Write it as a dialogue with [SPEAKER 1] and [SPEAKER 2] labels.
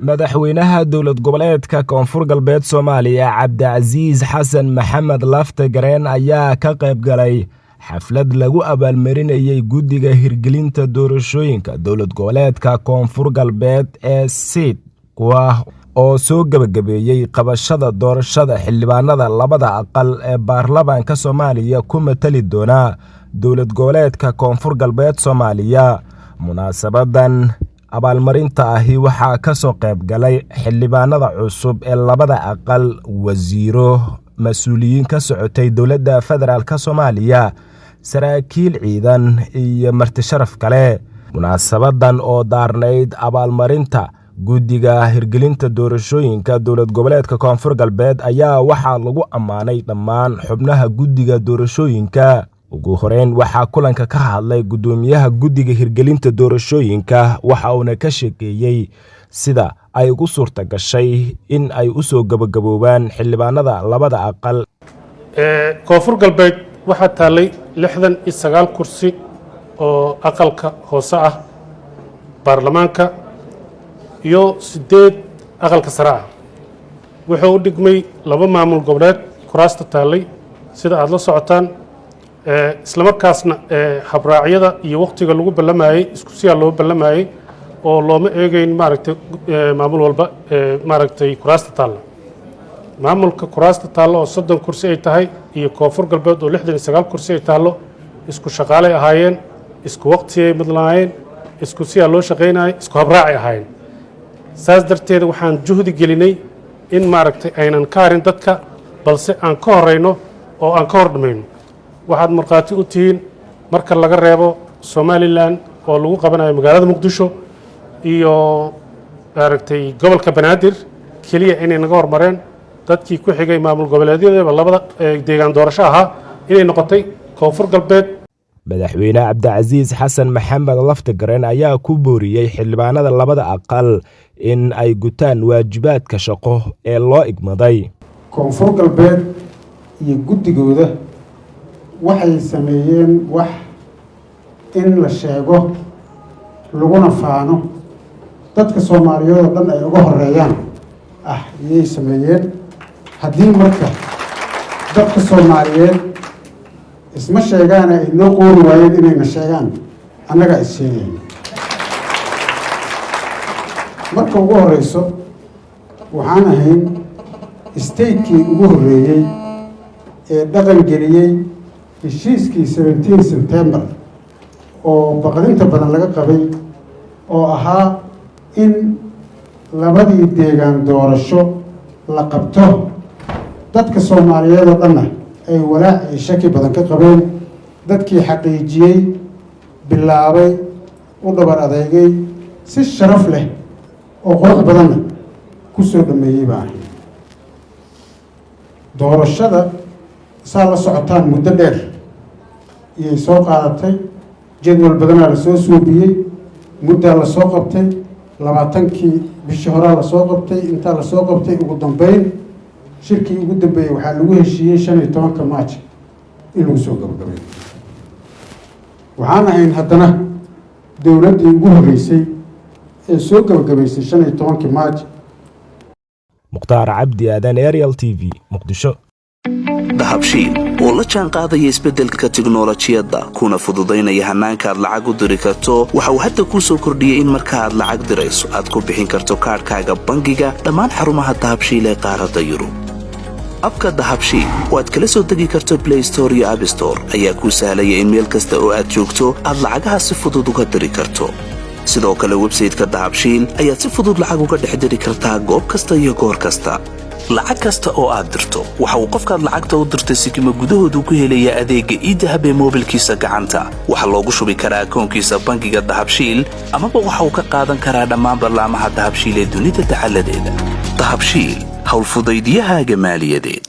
[SPEAKER 1] Madaxweynaha Dowlad Goboleedka Koonfur Galbeed Soomaaliya, Cabdicasiis Xasan Maxamed Lafte Gareen, ayaa ka qayb galay xaflad lagu abaalmarinayay guddiga hirgelinta doorashooyinka Dowlad Goboleedka Koonfur Galbeed ee SIID, kuwa oo soo gebagabeeyey qabashada doorashada xildhibaanada labada aqal ee baarlamaanka Soomaaliya ku matali doona Dowlad Goboleedka Koonfur Galbeed Soomaaliya. Munaasabadan abaalmarinta ahi waxaa ka soo qayb galay xildhibaanada cusub ee labada aqal, wasiiro, mas-uuliyiin ka socotay dowladda federaalk Soomaaliya, saraakiil ciidan iyo marti sharaf kale. Munaasabadan oo daarnayd abaalmarinta guddiga hirgelinta doorashooyinka Dowlad Goboleedka Koonfur Galbeed ayaa waxaa lagu ammaanay dhammaan xubnaha guddiga doorashooyinka. Ugu horeyn waxaa kulanka ka hadlay guddoomiyaha guddiga hirgelinta doorashooyinka, waxa uuna ka sheekeeyey sida ay ugu suurta gashay in ay usoo gabagaboobaan xildhibaanada labada aqal.
[SPEAKER 2] Koonfur Galbeed waxaa taallay 69 kursi oo aqalka hoose ah baarlamaanka iyo 8 aqalka sare ah. Wuxuu u dhigmay laba maamul goboleed kuraasta taallay, sida aada la socotaan. Islamarkaasna habraacyada iyo wakhtiga lagu ballamayey isku siyaa loo ballamayey oo looma eegeyn, maaragtay, maamul walba, maaragtay, kuraasta taalla. Maamulka kuraasta taallo oo 30 kursi ay tahay iyo Koonfur Galbeed oo 69 kursi ay taallo, isku shaqaalay ahaayeen, isku waqtiyay midlaayeen, isku siyaa loo shaqaynayay, isku habraacay ahaayeen. Saas darteed waxaan juhdi gelinay in, maaragtay, aynan ka harin dadka, balse aan ka horeyno oo aan ka hor dhamayno. Waxaad markhaati u tihiin, marka laga reebo Somaliland oo lagu qabanayo magaalada Muqdisho iyo, maaragtay, gobolka Banaadir keliya, inay naga hormareen dadkii ku xigay maamul goboleedyadaba labada deegaan doorasho ahaa inay noqotay Koonfur Galbeed.
[SPEAKER 1] Madaxweyne Cabdicasiis Xasan Maxamed Laftigareen ayaa ku booriyey xildhibaanada labada aqal in ay gutaan waajibaadka shaqo ee loo igmaday.
[SPEAKER 3] Koonfur Galbeed iyo guddigooda waxay sameeyeen wax in la sheego laguna faano, dadka Soomaaliyeed oo dhan ay uga horeeyaan ah ayay sameeyeen. Haddii marka dadka Soomaaliyeed isma sheegaana ay noo qoori waayeen inayna sheegaan, annagaa is sheegayna. Marka ugu horeyso, waxaan ahayn state-kii ugu horreeyey ee dhaqan geliyey heshiiskii 17 September oo baqdinta badan laga qabay, oo ahaa in labadii deegaan doorasho la qabto. Dadka Soomaaliyeed oo dhanna ay walaac iyo shaki badan ka qabeen. Dadkii xaqiijiyey, bilaabay, u dhabar adeegay, si sharaf leh oo qurux badanna ku soo dhameeyey baa ahay. Doorashada saa la socotaan muddo dheer iyay soo qaadatay. Jadwal badanaa lasoo suubiyey, muddaa lasoo qabtay, 20-kii bishii horaa lasoo qabtay, intaa lasoo qabtay. Ugu dambeyn shirkii ugu dambeeyey waxaa lagu heshiiyey 15-ka March in lagu soo gabagabay. Waxaan ahayn haddana dowladdii ugu horreysay ee soo gabagabaysay 15-kii March.
[SPEAKER 1] Mukhtaar Cabdi Aadan, Ariel TV, Muqdisho.
[SPEAKER 4] Dahabshiil oo la jaan qaadaya isbeddelka tiknolojiyadda kuna fududaynaya hannaanka aad lacag u diri karto, waxa uu hadda kuu soo kordhiyey in marka aad lacag dirayso aad ku bixin karto kaadhkaaga bangiga dhammaan xarumaha Dahabshiil ee qaaradda Yurub. App-ka Dahabshiil oo aad kala soo degi karto Play Store iyo App Store ayaa kuu sahlaya in meel kasta oo aad joogto aad lacagaha si fudud uga diri karto. Sidoo kale website-ka Dahabshiil ayaad si fudud lacag uga dhex diri kartaa goob kasta iyo goor kasta. Lacag kasta oo aad dirto, waxa uu qofkaad lacagta u dirtay sikima gudahoodu ku helayaa adeegga eDahab ee moobilkiisa gacanta. Waxaa loogu shubi karaa akoonkiisa bangiga Dahabshiil, amaba waxa uu ka qaadan karaa dhammaan ballaamaha Dahabshiil ee dunida dacaladeeda. Dahabshiil, howlfudaydiyahaaga maaliyadeed.